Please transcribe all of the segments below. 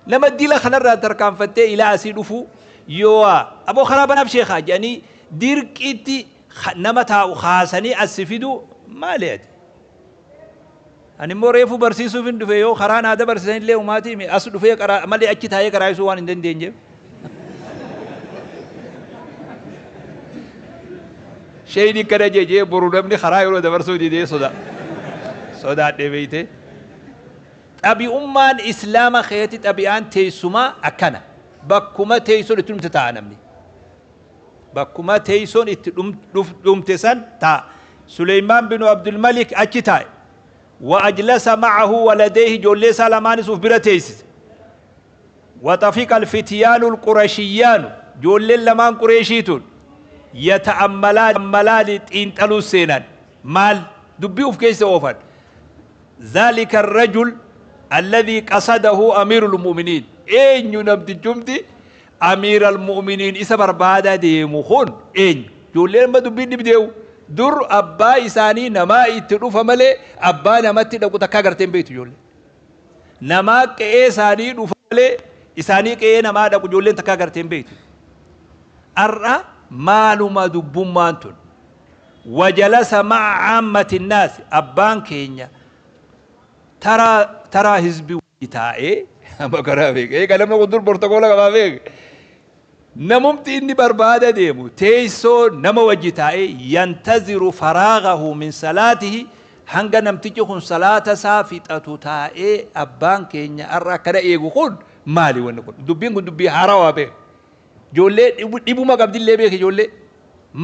Nama dila kanarraa tarkaanfattee ilaa asii dhufu yoo aboo karaa banaaf sheekaa jedhanii dirqiitti nama taa'u kaasanii as fidu maali ati? Ani immoo reefu barsiisuuf hin dhufe yoo karaa naa dabarsiisan illee umaatii as dhufee karaa malee achi taa'ee karaa waan hin dandeenyeef. Sheeyni kana jejee boru namni karaa yeroo dabarsuu didee sodaadhee beeyte. Xabi'ummaan islaama keeti xabi'aan teessumaa akkana. Bakkuma teessoon itti dhumte taa'a namni. Bakkuma teessoon itti dhumte san taa'a. Suleymaan binu Abdulmalik achi taa'e. وأجلس معه ولديه جولي سلمان سوف برتيس وطفق الفتيان القرشيان جولي لمان قريشيتون يتأملان انتلو سينان مال دبيو في كيس أوفر ذلك الرجل الذي قصده أمير المؤمنين إين ينبت جمتي أمير المؤمنين إسا بربادة دي مخون إين جولي لما دبي نبديو dur abbaa isaanii namaa itti dhufa malee abbaa namatti dhaqu takka agarteen beektu ijoollee. Namaa qe'ee isaanii dhufa malee isaanii qe'ee namaa dhaqu ijoolleen takka agarteen beektu. Har'a maaluma dubbummaan tun wajalasa ma'a caammati naasi abbaan keenya taraa hizbii taa'ee amma karaa beeka eega namni kun dur bortokoola qabaa beeka. Namumti inni barbaada deemu teessoo nama wajji taa'ee yantaziru faraagahu min salaatihi hanga namtichi kun salaata isaa fixatu taa'ee abbaan keenya har'a akkana eegu kun maali wanni kun dubbiin kun dubbii haarawaa beeka ijoollee dhibuma qabdillee beeka ijoollee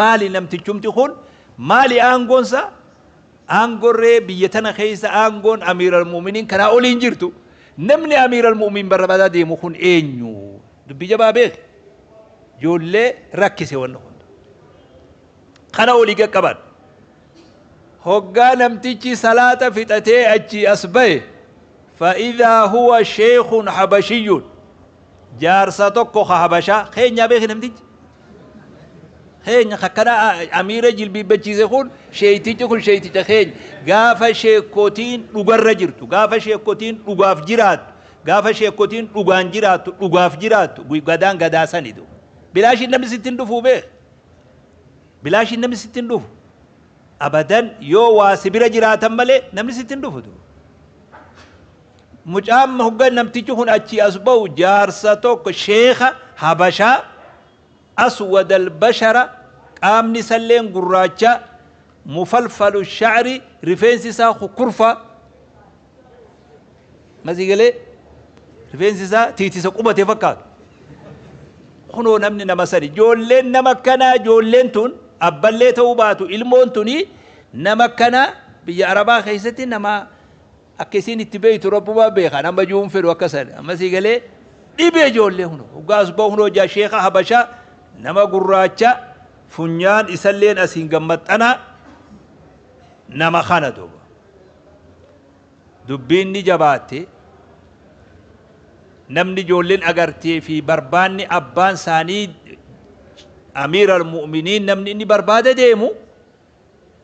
maali namtichumti kun maali aangoonsa aangorree biyya tana keessa aangoon amiiral mu'miniin kanaa oliin jirtu namni amiiral mu'miniin barbaadaa deemu kun eenyu dubbii jabaa beeka. Ijoollee rakkise wanni kun kana olii qaqqaban hoggaa namtichi salaata fixatee achi as bahe fa'idaa huwa sheekun habashiyyun jaarsa tokko ka habashaa keenyaa beeke namtichi keenya akkana amiira jilbiibbachiise kun sheeytichi kun sheeyticha keenya gaafa sheekotiin dhugarra jirtu gaafa sheekotiin dhugaaf jiraattu gaafa sheekotiin dhugaan jiraattu dhugaaf jiraattu gadaan gadaasanitu. Bilaashin namni sitti hin dhufu beek. Bilaashin namni sitti hin dhufu. Abadan yoo waa si bira jiraatan malee namni sitti hin dhufu. Mucaan hoggan namtichi kun achi as bahu jaarsa tokko sheekha Habashaa aswad albashara qaamni isalleen gurraacha mufalfalu shacri rifeensi isaa kukurfa masii galee rifeensi isaa tiitisa qubatee fakkaatu. Kunoo namni nama sadi ijoolleen nama akkanaa ijoolleen tun abballee ta'uu baatu ilmoon tuni nama akkanaa biyya arabaa keessatti nama akka isiin itti beeytu rabbumaa beekan amma juun fedhu akka sana amma sii galee dhibee ijoollee hunoo hoggaas bahu hunoo jaa sheeka habashaa nama gurraacha funyaan isalleen asiin gammaxxanaa nama kana duuba dubbiin ni jabaatte. Namni ijoolleen agartee fi barbaanni abbaan isaanii amiira al-mu'miniin namni inni barbaada deemu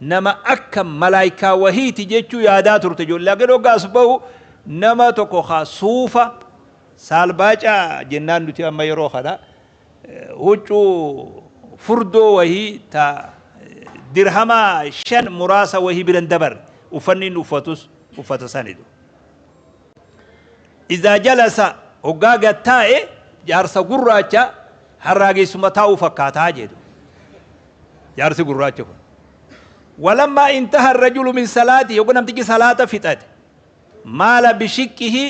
nama akka malaayikaa wahiiti jechuu yaadaa turte ijoollee akka dhoggaas bahu nama tokko haa suufa saalbaacaa jennaan nuti amma yeroo kana huccuu furdoo wahii ta dirhama 5 muraasa wahii biran dabarre uffanni inni uffatus uffata sanitu. إذا جلس hoggaa gad taa'e jaarsa gurraacha harraageessuma taa'uu fakkaataa jedhu jaarsi gurraacha kun. Walammaa intaha arrajulu min salaati yogguu namtichi salaata fixate maala bishiqqihi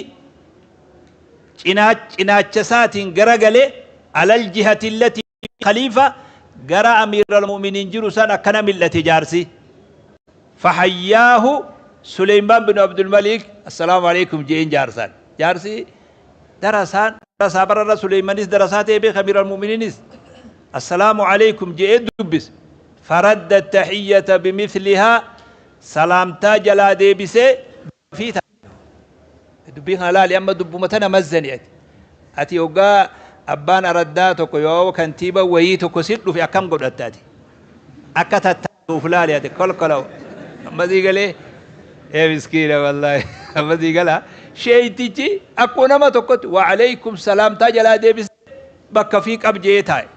cinaacha isaatiin garagalee alal jihati allati khaliifa gara amiiral mu'miniin jiru san akkana mil'ate jaarsi. Fahayyaahu Suleymaan bin Abdulmalik assalaamu alaikum jeen jaarsaan. Jaarsi darasaan darasaa bararra Suleymanis darasaa ta'e beeka amiiral mu'miniinis assalaamu alaikum jee dubbis. Faradda tahiyyata bimithlihaa salaamtaa jalaa deebisee fi dubbii kana laali amma dubbuma tana mazzani ati. Ati hoggaa abbaan araddaa tokko yoo kantiiba wayii tokko si dhufe akkam godhatta ati? Akka tattaa'uuf laali ati kolkolaw. Amma sii galee ee miskiina wallaahi amma sii galaa Sheeytichi akkuma nama tokkotti wa alaykum salaamtaa jalaa deebisee bakka fi qab je'ee taa'e.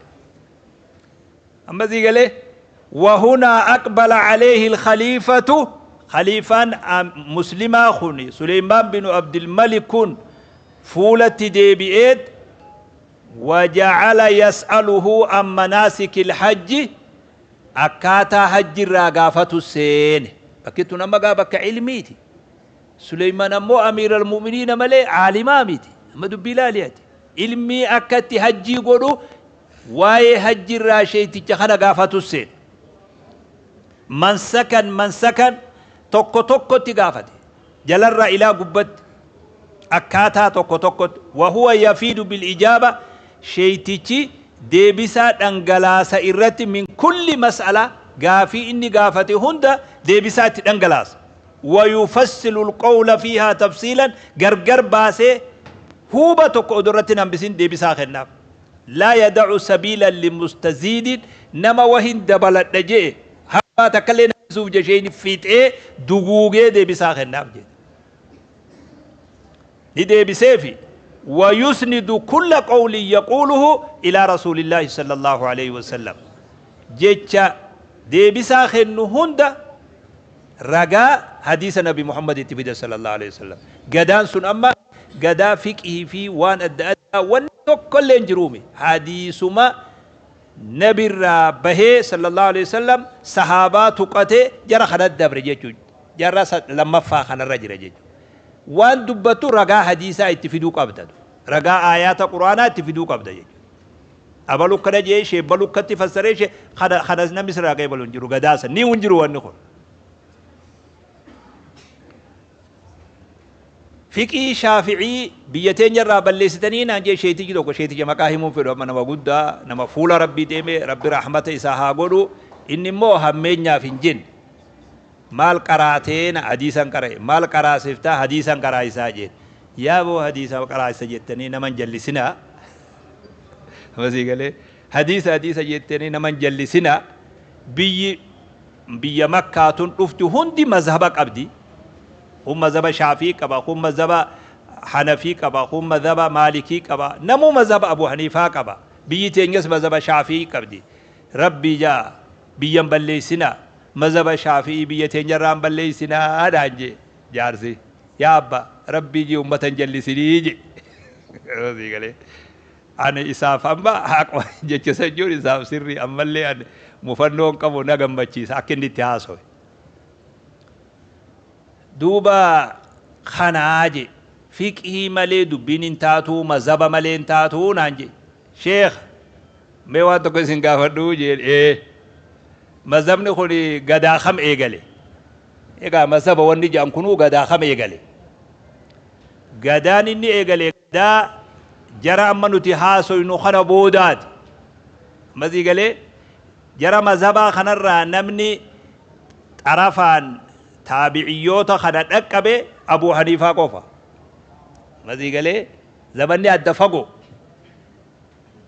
Amma sii galee wahunaa aqbala alayhi alkhaliifatu khaliifaan muslimaa kun Suleymaan binu Abdilmalik kun fuulatti deebi'eet waja'ala yas'aluhu an manaasikil hajji akkaataa hajji irraa gaafatu seene. Bakki tun amma gaa bakka ilmiiti. Suleymaan ammoo amiiral mu'miniina malee aalimaa miti. Amma dubbii ilaali ati. Ilmii akka itti hajjii godhu waa'ee hajji irraa sheeyticha kana gaafatu seene. Mansakan mansakan tokko tokkotti gaafate. Jalarraa ilaa gubbatti akkaataa tokko tokkotti. Wahuwa yafiidu bil ijaaba sheeytichi deebisaa dhangalaasa irratti min kulli mas'ala gaafii inni gaafate hunda deebisaa itti dhangalaasa. Wayufassilu alqawla fiihaa tafsiilan gargar baasee huuba tokko odoo irratti hin hambisin deebisaa kennaaf. Laa yada'u sabiilan limustaziidin nama wahin dabaladha je'e hambaa takkallee hin hambisuuf je sheeyni fixee duguugee deebisaa kennaaf jedhe. Ni deebiseefi wayusnidu kulla qawlin yaquuluhu ilaa rasuulillaahi sallallahu aleyhi wasallam jecha deebisaa kennu hunda ragaa hadiisa nabi Muhammad itti fida sallallahu aleyhi wasallam. Gadaan sun amma gadaa fiqhii fi waan adda addaa wanni tokkollee hin jiruumi hadiisuma nabirraa bahee sallallahu aleyhi wasallam sahaabaa tuqatee jara kanatti dabre jechuudha. Jaarraa lammaffaa kanarra jira jechuudha. Waan dubbattu ragaa hadiisaa itti fiduu qabda. Ragaa aayaata quraanaa itti fiduu qabda jechuudha. Abalu akkana jee ishee balu akkatti fassaree ishee kana kana namni sirraa qeebalu hin jiru gadaasa ni hin jiru wanni kun. Fiqii shaafi'ii biyya teenya irraa balleessitanii naan jee sheetichi tokko sheeticha maqaa himuun fedhu amma nama guddaa nama fuula rabbii deeme rabbi rahmata isaa haa godhu inni immoo hammeenyaaf hin jenne. Maal qaraatee na hadiisan qara'e maal qaraasiftaa hadiisan qaraa'isaa jeen yaa boo hadiisa qaraasisa jettanii nama hin jallisinaa amma sii galee hadiisa hadiisa jettanii nama hin jallisinaa biyyi biyya makkaa tun dhufti hundi mazhaba qabdi kun mazhaba shaafii qaba kun mazhaba hanafii qaba kun mazhaba maalikii qaba namuu mazhaba abu haniifaa qaba biyyi teenyas mazhaba shaafii qabdi rabbii jaa biyyan balleessinaa Mazhaba shaafi'ii biyya teenyarraa hin balleeysinaa dhaan jee jaarsi. Yaa abba rabbii jii ummata hin jallisinii jee. Sii galee. Ani isaaf amma haquma jecha san jiru isaaf sirrii ammallee ani mufannoo hin qabu na gammachiisa akka inni itti haasawe. Duuba kanaa jee fiqhii malee dubbiin hin taatuu mazhaba malee hin taatuu naan jee. Sheekh mee waan tokko isin gaafadhuu jeen ee. Mazhabni kun gadaa kam eegale? Egaa mazhaba wanni jedhan kunuu gadaa kam eegale? Gadaan inni eegale gadaa jara amma nuti haasoynu kana boodaati. Ammas eegalee jara mazhabaa kanarraa namni xarafaan taabiciyyoota kana dhaqqabe Abuu Haniifaa qofa. Ammas eegalee zamanni adda fagoo.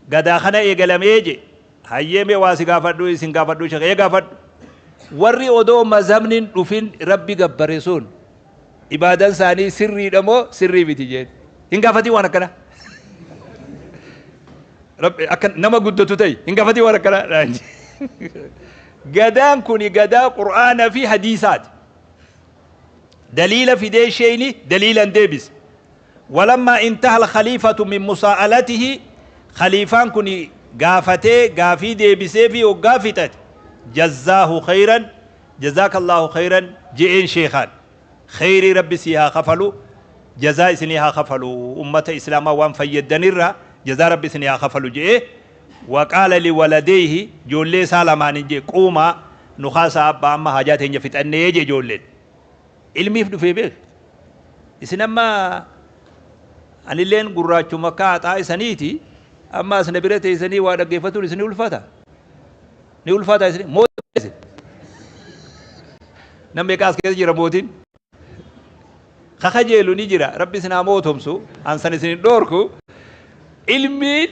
Gadaa kana eegalamee je. Hayyee mee waa si gaafadhuu isin gaafadhuu sheekh ee gaafadhu. Warri odoo mazhabni hin dhufin Rabbi gabbare sun ibaadan isaanii sirriidha moo sirrii miti jeen. Hin gaafatiin waan akkana. Rabbi akka nama guddatu ta'i hin gaafatiin waan akkana. Gadaan kuni gadaa Qur'aana fi hadiisaati. Daliila fidee sheeyni daliilan deebise. Walammaa intaha alkhaliifatu min musaa'alatihi khaliifaan kuni gaafatee gaafii deebiseefii hoggaa fixate jazzaahu khayran jazaakallaahu khayran je'een sheekhaan khayrii rabbi sii haa kafalu jazaa isinii haa kafalu ummata islaamaa waan fayyaddanirraa jazaa rabbi isinii haa kafalu je'ee waqaala liwaladeyhi joollee isaa lamaanin je'e quumaa nu kaasaa abbaa amma haajaa teenya fixannee je'e joolleen Ilmiif dhufee beek. Isin amma anilleen gurraachuma akka haxaa isaniiti amma as na bira teessanii waa dhaggeeffatuun isin ulfaata. Ni ulfaata isin mootii isin. Namni meeqa as keessa jira mootiin? Ka kajeelu ni jira rabbi isin haa mootomsu an san isin hin dhoorku. Ilmiin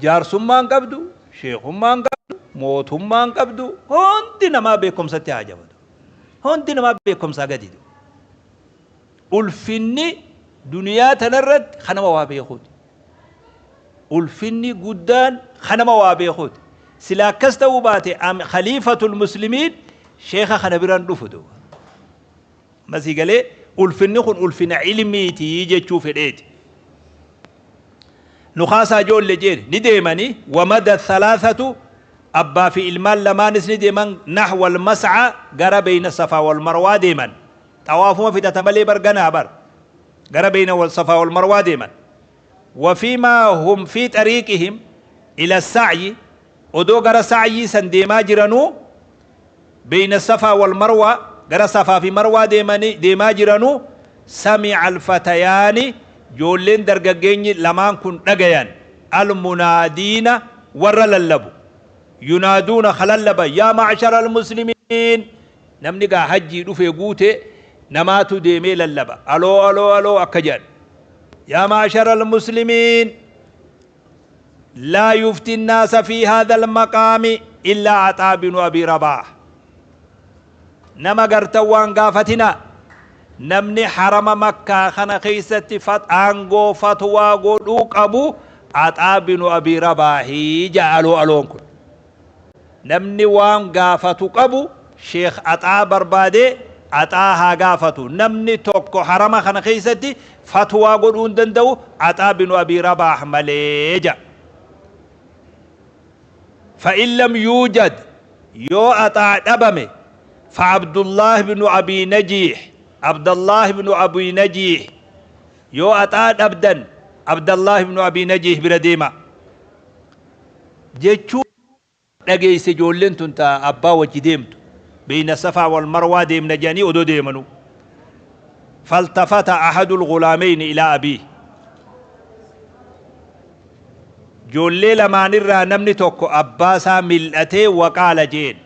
jaarsummaan qabdu, sheekummaan qabdu, mootummaan qabdu hundi namaa beekumsatti haa jabatu. Hundi namaa beekumsaa gadi. Ulfinni duniyaa tanarratti kanama waa beekuuti. Ulfinni guddaan kanama waa beekuuti. Sila akkas ta'uu baate khaliifatul muslimiin sheekha kana biraan dhufu duuba. Masii galee ulfinni kun ulfina ilmiitii jechuu fedheeti. Nukaasaa ijoollee jeen ni deemanii wamada thalathatu abbaa fi ilmaan lamaanis ni deeman naxwa almasca gara beyna safaa wal marwaa deeman. Xawaafuma fixata malee barganaa bar gara beyna safaa wal marwaa deeman. وفيما هم في طريقهم إلى السعي odoo gara sa'yii san deemaa jiranuu بين الصفا والمروة gara safaa fi marwaa deemaa jiranuu سمع الفتيان joolleen dargaggeenyi lamaan kun dhagayan المنادين warra lallabu ينادون kalallaba يا معشر المسلمين namni gaa hajjii dhufee guute namaatu deemee lallaba aloo aloo aloo akka jedhan يا معشر المسلمين لا يفتي الناس في هذا المقام إلا عطاء بن أبي رباح. نما قرتوان قافتنا نمني حرم مكة خنا خيستي فت أنغو فتوى قدوك أبو عطاء بن أبي رباح جعلوا ألونكم. نمني وان قافتو أبو شيخ عطاء بربادي عطاها قافتو نمني توكو حرم خنا خيستي فتوى قدون دندو عطاء بن أبي رباح مليجا. فإن لم يوجد يو أطاع أبمي فعبد الله بن أبي نجيح عبد الله بن أبي نجيح يو أطاع أبدا عبد الله بن أبي نجيح برديمة جيتشو لقيس جولين تنتا أبا وجديمت بين الصفا والمروة ديم نجاني ودو ديمنو. فالتفت أحد الغلامين إلى أبيه joollee lamaanirraa namni tokko abbaa isaa mil'atee waqaala jeen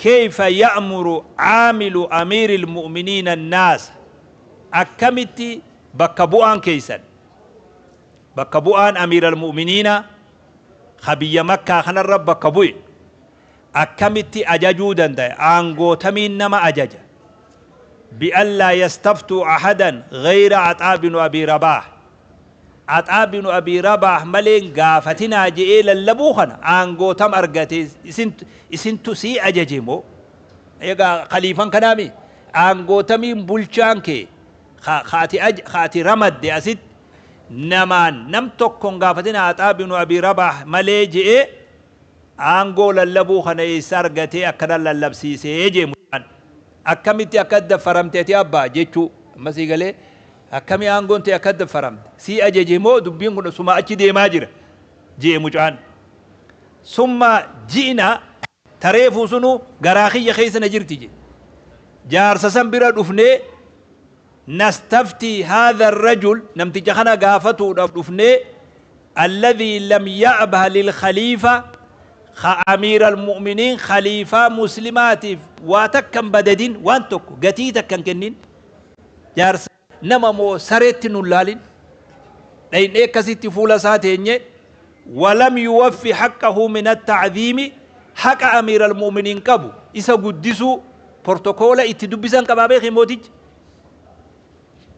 kayfa ya'muru caamilu amiiri almu'miniina annaasa akkamitti bakka bu'aan keeysan bakka bu'aan amiira almu'miniina ka biyya makkaa kanarra bakka bu'e akkamitti ajajuu danda'e aangootamiin nama ajaja bi'allaa yastaftuu ahadan gayra Caxaa binu Abii Rabaah Caxaa binu Abii Rabaah maleen gaafatinaa je'ee lallabuu kana aangootam argate isintu sii ajaje moo egaa khaliifan kanaami aangootamiin bulchaan kee kaati ramadde asitti namaan nam tokkon gaafatinaa Caxaa binu Abii Rabaah malee je'ee aangoo lallabuu kana eessa argatee akkana lallabsiisee jee mucaan akkamitti akka daffaramteeti abbaa jechuu ammasii galee akkami aangoon ta'e akka daffaramte sii ajaje moo dubbiin kun suma achi deemaa jira jee mucaan summa ji'ina tareefuu sunu garaa kiyya keessa na jirti je jaarsa san bira dhufnee nastaftii haadha rajul namticha kana gaafatuudhaaf dhufnee alladhii lam ya'bah lilkhaliifa أمير المؤمنين خليفة مسلمات واتكن بددين وانتك قتيتك كنين جارس نما مو سريت نلالين لين إيه كسيت فولا ساتين ولم يوفي حقه من التعظيم حق أمير المؤمنين كبو إسا قدسو بروتوكولا اتدبسان كبابي خيموتيج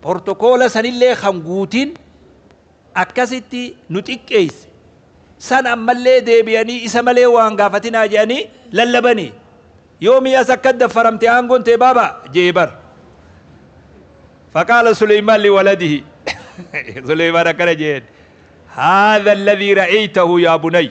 بروتوكولا سنلي خمقوتين أكسيتي نتك إيس san ammallee deebi'anii isa malee waan gaafatinaa jedhanii lallabanii yoomii as akka daffaramte aangoon tee baaba jee bar. فقال سليمان لولده سليمان akkana jeen هذا الذي رأيته يا بني